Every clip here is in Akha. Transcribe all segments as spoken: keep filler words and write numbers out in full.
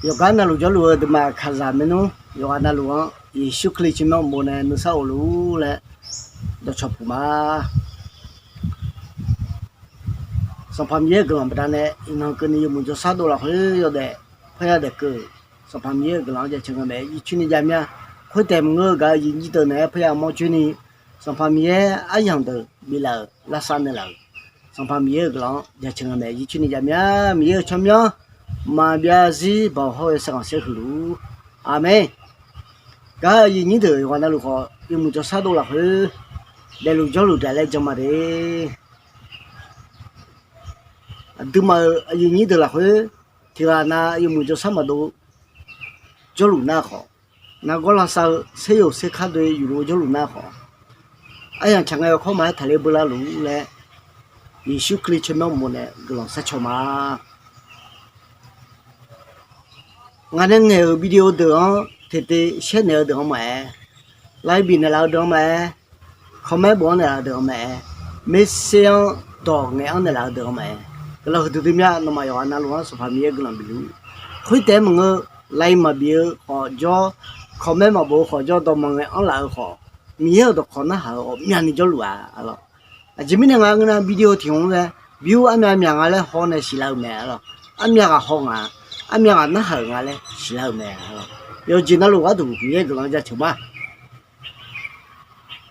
Yawqgar navluf jawrluf-eu duimaf kaqzaq maernmr yawqghaq navluf-anr Yeqsur Kali tsawrmyanr uqmov nae nuisar of luf-ur laer dawqcawq puq ma. Sanqpaq Miqyaer-euq guiqlanq baqdanae iqnan keuvni yawmuiq jawrshar dov lafkhoer yawdaef parya daef keuv-euq Sanqpaq Miqyaer-euq guiqlanq-anr jaceuq nga mae. Jircoer ni jav mya. Khoertaef maqngeur-eu gaq-euq aqyuif nyir deuq naeq-aer parya mawr coer ni, Sanqpaq Miqyaer aryamq deuq biflaf-euq lavsav naeqlaf-euq Sanqpaq Miqyaer-euq guiqlanq-anr jaceuq nga mae. Jircoer ni jav mya. Miqyaer-euq tsawrmyanr maqbyav-ir baoq hawr-eu saerkhanq saerhuiq luf-ur. Aqmeq. Gaq-euq aqyuif nyir deuq yawqghaq navluf khawf yawmuiq jawrshar dov lafkhoer daefluf jawrluf daq laer jan ma de. Aqduimaf-euq aqyuif nyir deuq lafkhoer tiqghaq nav yawmuiq jawrshar maqdov jawrluf nar khawf, nargawr lavsav-eu saeryoq saerkar doe yufluf-eu jawrluf nar khawf, aryamq tsaq ngae-eu kawr ma-aer taqler beular luf-ur laer Yeqsur Kali tsawrmyanr uqmov nae guiqlanq sharcaw ma. Ngaq nae ngaeq-euq video deuq-anr teqteq shaer naeq-eu deuq-anr maqaer, like bifnaeq laf-eu deuq-anr maqaer, comment bof-anr naeqlaf-eu deuq-anr maqaer, maersher-anr dawq ngaeq-anr naeqlaf-eu deuq-anr maqaer, guiqlanq huiqdui dui mya. Nawmaf yawqghaq navluf-anr Sanqpaq Miqyaer guiqlanq bif luf-ur. Khoertaef maqngeur, like maqbif-eu khawf jawr, comment maqbof-eu khawf jawr, dawqma ngaeq-anr laf-eu khawf, Miqyaer-euq dawqkawq narhaq-eu ghawqmyani jawrluf-a arlawq. Aqjeq mirnae nga ngeur nar video tiq hmq-anr nae bi-ur armyav myaq nga laer haw nae siqlar-eu mae arlawq. Armyav ghaq haw nga, armyav ghaq narhaq-euq nga laer siqlar-eu mae arlawq. Yawqjeq navluf gharduq Miqyaer guiqlanq jaceuq ma.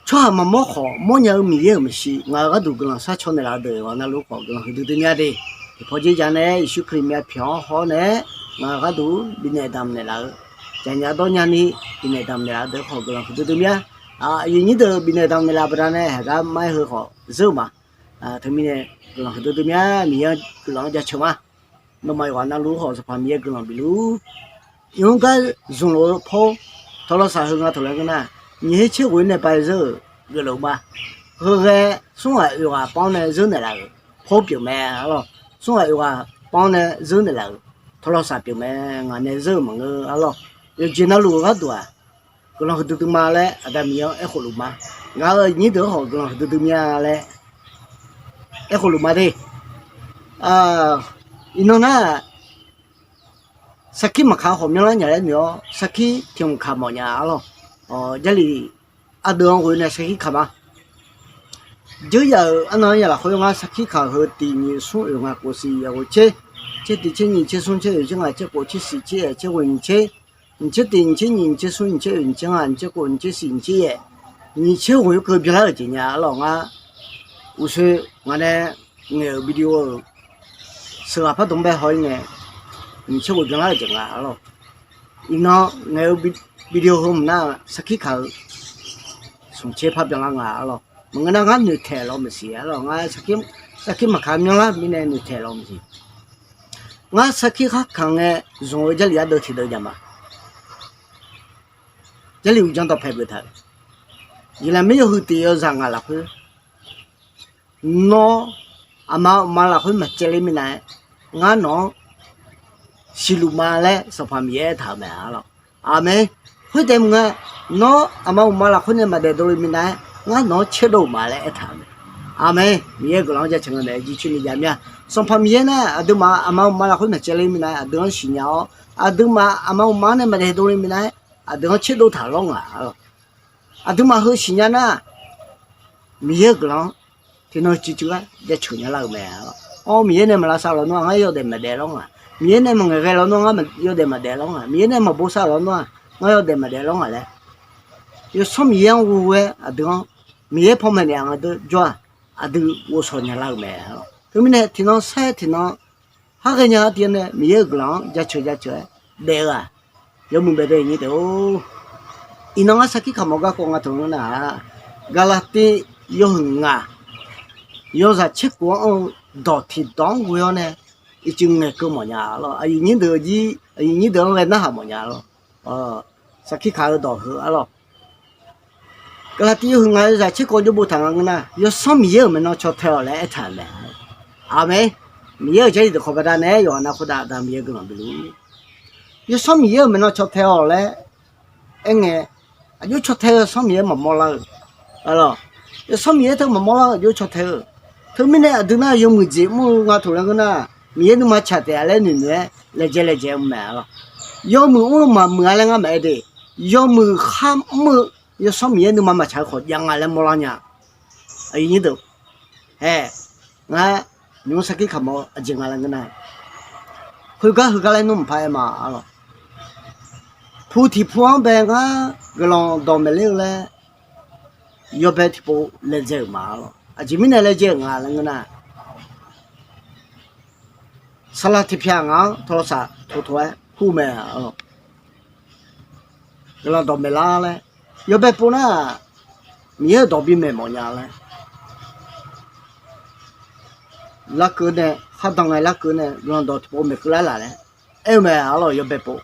Tsawrhaq maqmawr khawf mawrnya-eu Miqyaer-euq maeqshi ngaq-euq gharduq guiqlanq sharcaw naeqlaf-eu deuq yawqghaq navluf khawf guiqlanq huiqdui dui mya de. Tiqpawf dzer ja nae Yeqsur Kali myav pyawq-anr haw-awr nae ngaq-euq gharduq bifnaeq damq naeqlaf-eu, jaqnya dawrnya ni bifnaeq damq naeqlaf-eu deuq khawf guiqlanq huiqdui dui mya. Aqyuif nyir deuq bifnaeq damq naeqlaf baqdanae haqgar mar-aer heu khawf zeur-eu ma. Teumirnae guiqlanq huiqdui dui mya. Miqyaer-anr guiqlanq-anr jaceuq ma. Nawmaf yawqghaq navluf khawf Sanqpaq Miqyaer guiqlanq bif luf-ur. Iqmr gar zmqlof-eu paw tawqlawq saq heu nga tawqlaer ngeur nar, nyiq her tser ghoe nae pav zeur-euq geuflof ma. Heughae smr ghaq oeq ghaq pav-anr nae zeur naeqlaf-euq paw pyeuf mae arlawq. Smr ghaq oeq ghaq pav-anr nae zeur naeqlaf-euq tawqlawq saq pyeuf mae. Ngaq nae zeur-euq maqngeur arlawq. Yawqjeq navluf-eu gharduq-aq guiqlanq huiqdui dui ma laer Aqda Miqyaer-anr aerkhof luf ma. Ngaq-euq nyir deuq-anr khawf guiqlanq huiqdui dui mya laer aerkhof luf ma de. Iqnan nar, sarkir maqkaq khawf myanrlar nya laer noeq-awr sarkir tiq hmq kaq mawf nya arlawq. Jarlif ardeuv-anr ghoe nae sarkir kaq ma. Dzeur yaf-euq arnan-anr ya lafkhoer ngar sarkir kaq-euq heu tiq nyiq smr oeq ngaq kof siq yaf ghoe tser, tser tiq tser nyiq tser smr tser oeq tser ngaq tser kof tser siq tser yaef tser ghoe nyiq tser, nyiq tser tiq nyiq tser nyiq nyiq tser smr nyiq tser oeq nyiq tser ngaq nyiq tser kof nyiq tser siq nyiq tser yaef, nyiq tser ghoe keuv byanlar-euq jeq nya arlawq. Ngar uqshoe ngaq nae ngaeq-euq video-euq sheuqghaq pardmq bae haw-ir ngae, nyiq tser ghoe byanlar-euq jeq nga arlawq. Iqnan ngaeq-eu video heu mq nar sarkir kaq-eu smq tser par byanlar nga arlawq. Maqngeur nar ngar noeqtaeq law maqsiq arlawq. Ngar sarkir maqkaq myanrlar mirnae noeqtaeq law maqsiq. Ngar sarkir khar kaq ngae zmq-eu Jarlif ardeuv tiqdeuv jaq ma. Jarlif uqdzan dawqpaeq geuf taq-euq Yeqlaqmir yawhuiq tiq yawzaq ngaq lafkhoer, nawr aqma uqma lafkhoer maqcaevler minav-aer ngar nawq-anr siqluf ma laer Sanqpaq Miqyaer aertaq-euq mae arlawq. Aqmeq. Khoertaef maqngeur, nawr aqma uqma lafkhoer nae maqdaef dovle minav-aer ngar nawq-anr tserdov-euq ma laer aertaq-euq mae. Aqmeq. Miqyaer guiqlanq-anr jaceuq nga nae jircoer ni jav mir-a. Sanqpaq Miqyaer nar aqduimaf aqma uqma lafkhoer maqcaevler minav-aer aqdui-anr siqnya-awr, aqduimaf aqma uqma-anr nae maqdaef dovle minav-aer aqdui-anr tserdov taq lawr nga arlawq. Aqduimaf heu siqnya nar, Miqyaer-euq guiqlanq-anr tiqnan cuivcuiv-aer jaceuq nya lar-euq mae. Awr, Miqyaer nae maqlavsav lawnmr-aq ngar yawdaef maqdaef lawr nga. Miqyaer nae maqngaeq ghae lawnmr-aq ngar yawdaef maqdaef lawr nga. Miqyaer nae maqbosav lawnmr-aq ngar yawdaef maqdaef lawr nga laer, Yawsanr Miqyaer-anr ghoe-aer aqdui-anr Miqyaer panmaeq naeq-a nga deur jawr-aq, aqdui ghovshaw nya lar-euq mae. Teumirnae tiqnan sair tiqnan har ghaenya-a tiv-aer nae Miqyaer-euq guiqlanq-anr jaceuq jaceuq-aer daef-eu-aq, yawmuiq bae dae nyir taef-or. Iqnan ngar sarkir kaq mawf garkawv nga taq-eu nar-aq, Gaqlaqtiv yawhuiq ngaq yawzaq tserkhof-anr anr-eu dawq tiqdawq-anr ghoe-awr nae ircuf ngaeqkeuv mawfnya lawr. Aqyuif nyir deuq jir aqyuif nyir deuq-anr ghae narhaq mawfnya lawr. Sarkir kaq-eu dawq heu arlawq. Gaqlaqtiv yawhuiq ngaq yawzaq tserkhof jawr boftaq nga ngeur nar, Yawsanr Miqyaer-euq maeqnan caw tae-awq laer aertaq-euq mae. Aqmeq. Miqyaer-euq Jarlif deuq khawf baqdanae yawqha nav khoertav Aqda Miqyaer guiqlanq bif luf-ur. Yawsanr Miqyaer-euq maeqnan caw tae-awq laer aerngae, aqjox caw tae-eu Yawsanr Miqyaer maqmawr lar-eu arlawq. Yawsanr Miqyaer teu maqmawr lar-eu aqjox caw tae-eu. Teumirnae aqdui nar yawmuiq jeq mr-eu nga taq laer ngeur nar, Miqyaer nuima tsaq taef-a laer noeqnoeq-aer laejae laejae-eu mae arlawq. Yawmuiq mr-eu maqmuiq-a laer ngar maqaer de. Yawmuiq kharmr-eu Yawsanr Miqyaer nuima maqtsaq-eu khawf jav nga laer mawrlar nya. Aqyuif nyir deuq, hae, ngar nymr sarkir kamq-eu aqjeq nga laer ngeur nar, khoergar heugar laer nmr maqpar aer ma arlawq. Pu tiq pu-anr bae ngar guiqlanq dawq maeqler-eu laer yawbae tiqpov laejae-euq ma arlawq. Aqjeq mirnae laejae-euq nga laer ngeur nar, saqlaq tiqpyaq ngaq-anr tawlavsaq tov tov-aer kur mae arlawq. Guiqlanq dawq maeqlar laer, yawbae pov nar, Miqyaer-euq dawq bimaeq mawf nya laer, larkeuv nae, khardan ngae larkeuv nae guiqlanq dawq tiqpov maeqkeuv lar laf laer aer-eu mae arlawq, yawbae pov.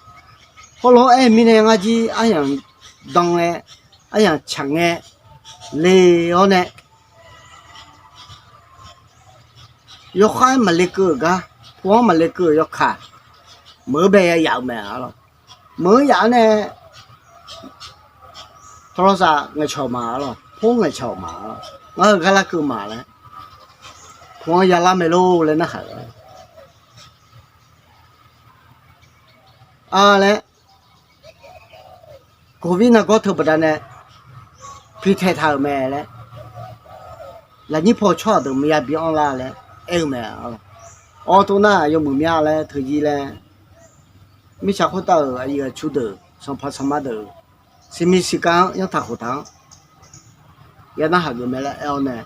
Khoerlof-aer aer-eu mirnae ngar jir aryamq dan ngae, aryamq tsaq ngae le-awr nae, yawkhav-aer maqle keuv-euq gar, pu-anr maqle keuv-euq yawkaq, meuq-eu bae yayaf-eu mae arlawq. Meuq-eu yaf-anr nae tawlavsaq ngaeqcawq ma arlawq, pu ngaeqcawq ma arlawq, ngar heugar larkeuv ma laer, pu-anr yalar mae lor laer narhaq-eu a laer, Covid nargawr teu baqdanae piqtaeq taq-euq mae laer, lafnyir paw tsawrhaq deuq maqya bi anrlar laer aer-eu mae. Awr tov nar yawmuiq mya laer teuzir laer, mirtsaq khoertav-euq aqyuif aqtsu deuq, sanqpaq sanqma deuq, siqmiq siqkav-anr yanrtaq khoftaq-anr ya narhaq geuf mae laer aer-awr nae,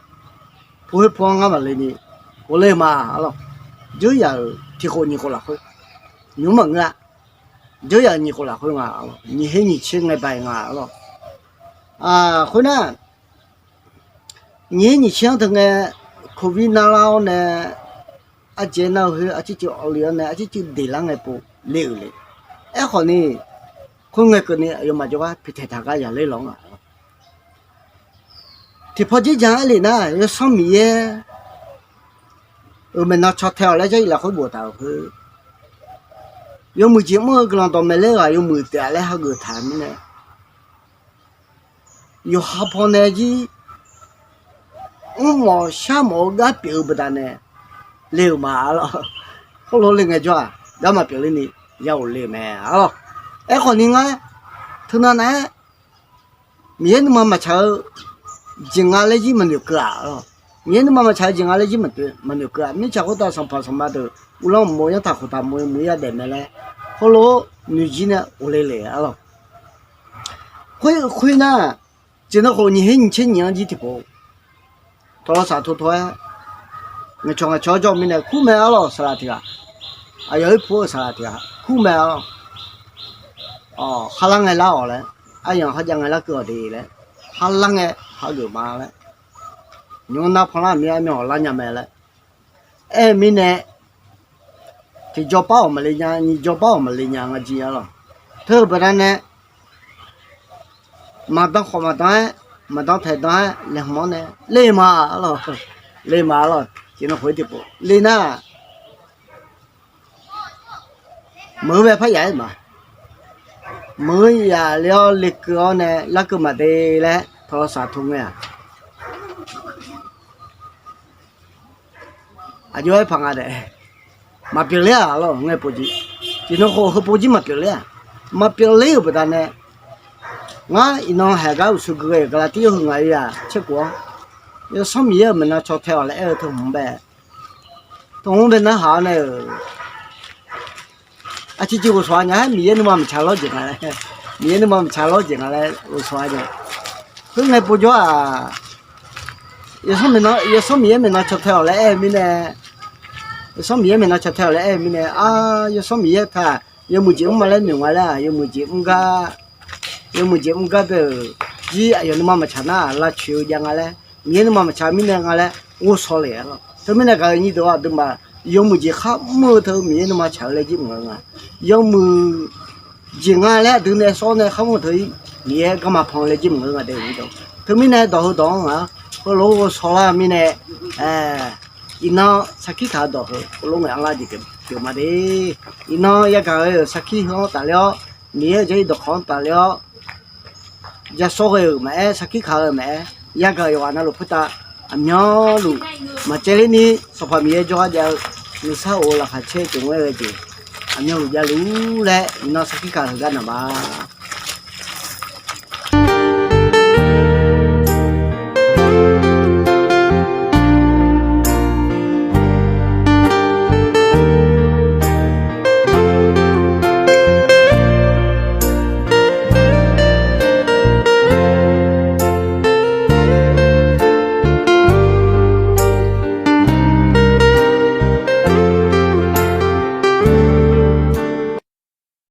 pu khoer pu-anr ngar maqle ni ghofle ma arlawq. Dzeur yaf-euq tiq khof nyiq khof lafkhoer, nymq maqngeur-a. Dzeur yaf-euq nyiq khof lafkhoer nga arlawq, nyiq her nyiq tser ngae bae nga arlawq. Khoernar, nyiq her nyiq tser-anr teu ngae, Covid narlar-awr nae, ardzaeq nar-eu khoer arcircuiv awvle-awr nae arcircuiv deqlar ngae pov le-euq le. Aerkhawf ni, khoerngae keuvni aqyawfmaf jawrgar piqtaeq taq gar yaqler lawq nga. Tiqpaw dzerdzaq-anr aer le nar, Yawsanr Miqyaer-euq maeqnan caw tae-awq laer Jarlif lafkhoer boftaq-euq khoer, yawmuiq jeq mr-eu guiqlanq dawqmaeq ler-eu ghaq yawmuiq taef-a laer hageuf taq-eu mirnae, yawqha pawnae jir mrmawf sharmawf-eu gar pyeuf-eu baqdanae le-euq ma arlawq. Khoerlof le ngaejawr-aq, gar maqpyeuf ler ni ya ghofle mae arlawq. Aerkhawf ni ngar teunav nav-aer Miqyaer nuima maqtsaq-eu jeq nga laer jir maqnoeq keuv-aq arlawq. Miqyaer nuima maqtsaq-eu jeq nga laer jir maqnoeq keuv-aq, mirtsaq khoertav sanqpaq sanqma deuq uvlanr uqmov yanrtaq khoftaq mov muiq-ir yadaef mae laer, khoerlof noeqjir nae ghofle le arlawq. Khoer khoernar, jeq nan khof nyiq her nyiq tser nyiq-anr jir tiqpov tawlavsaq tov tov-aer ngaeqcawq ngaeqcawq-awr jawr-eu mirnae kur mae arlawq. Saqlaq tiq ghaq, aqyawf-ir pu-eu saqlaq tiq ghaq kur mae arlawq. Kharlar ngae lar-awq laer, aryamq kharjav ngae larkeuv-awq de laer, kharlar ngae hageuf ma laer, nymr nar panlar mir armyan-awq lar nya mae laer aer-eu mirnae, tiqjawr par-awq maqle nya, nyiq jawr par-awq maqle nya nga jir arlawq. Teu-eu baqdanae maqdan khawf maqdan-aer, maqdan taeqdan-aer laeqhmq-anr nae le ma arlawq. Le ma arlawq, tiqnan khof-ir tiqpov le nar, meuq-eu bae par yaf-aer ma. Meuq-eu yaf le-awr lekeuv-awr nae larkeuv maqde laer tawlavsaq tov ngae-aq, aqjox-aer paq nga daef. Maqpyeuf ler-aq arlawq, ngae pov jeq, tiqnan khof heupov jir maqpyeuf ler-aq. Maqpyeuf ler-euq baqdanae, ngar iqnan haeq gar uqshoe gui ghae-euq Gaqlaqtir yawhuiq ngaq-eu yaq caerkhof-anr, Yawsanr Miqyaer-euq maeqnan caw tae-awq laer aer-eu teu hmq bae, teu hmq bae narhaq-awr nae-euq, aqciq ciq ghovsawq-a nya-aer Miqyaer nuima maqtsaq lawr jeq nga laer, Miqyaer nuima maqtsaq lawr jeq nga laer ghovsawq-a nya. Khoerngae povjawr-aq, Yawsanr Miqyaer maeqnan caw tae-awq laer aer-eu mirnae, Yawsanr Miqyaer maeqnan caw tae-awq laer aer-eu mirnae, a, Yawsanr Miqyaer taq yawmuiq jeq mr ma laer noeq nga laer-aq, yawmuiq jeq mr gar, yawmuiq jeq mr gar bae-euq jir aqyawf nuima maqtsaq nar-aq lavcoeq-eu jav nga laer, Miqyaer nuima maqtsaq mirnae nga laer ghovshaw le-a lawq. Teumirnae gaq-euq nyiq deuq-aq, aqduimaf yawmuiq jeq khar mr-eu teu Miqyaer nuima tsaq-eu laer jir mq-eu nga. Yawmuiq jeq nga laer aqdui nae sawr nae khar mr-eu teu-ir Miqyaer garma pan-eu laer jir mq-eu nga daef-eu nyiq deuq. Teumirnae dawq heu dawq-anr ngaq-anr heulof-aer ghovshaw lar-eu mirnae, iqnan sarkir kaq-eu dawq heu heulof ngaeq-anr lar jeq pyeuf ma de. Iqnan yagaq ghae-euq sarkir heu-anr tafler-awr, Miqyaer-euq jarlif dawqkawq-anr tafler-awr, jasawr ghae-euq maqaer, sarkir kaq-eu maqaer, yagaq yawqghaq navluf khoertav aqmyanluf maqcaevler ni, Sanqpaq Miqyaer jawrgar jav-eu nuisar of-eu laqkhaq caer pyeuf ngaer ghae jeq, Aqmyanluf javluf laer iqnan sarkir kaq heugar naq ma.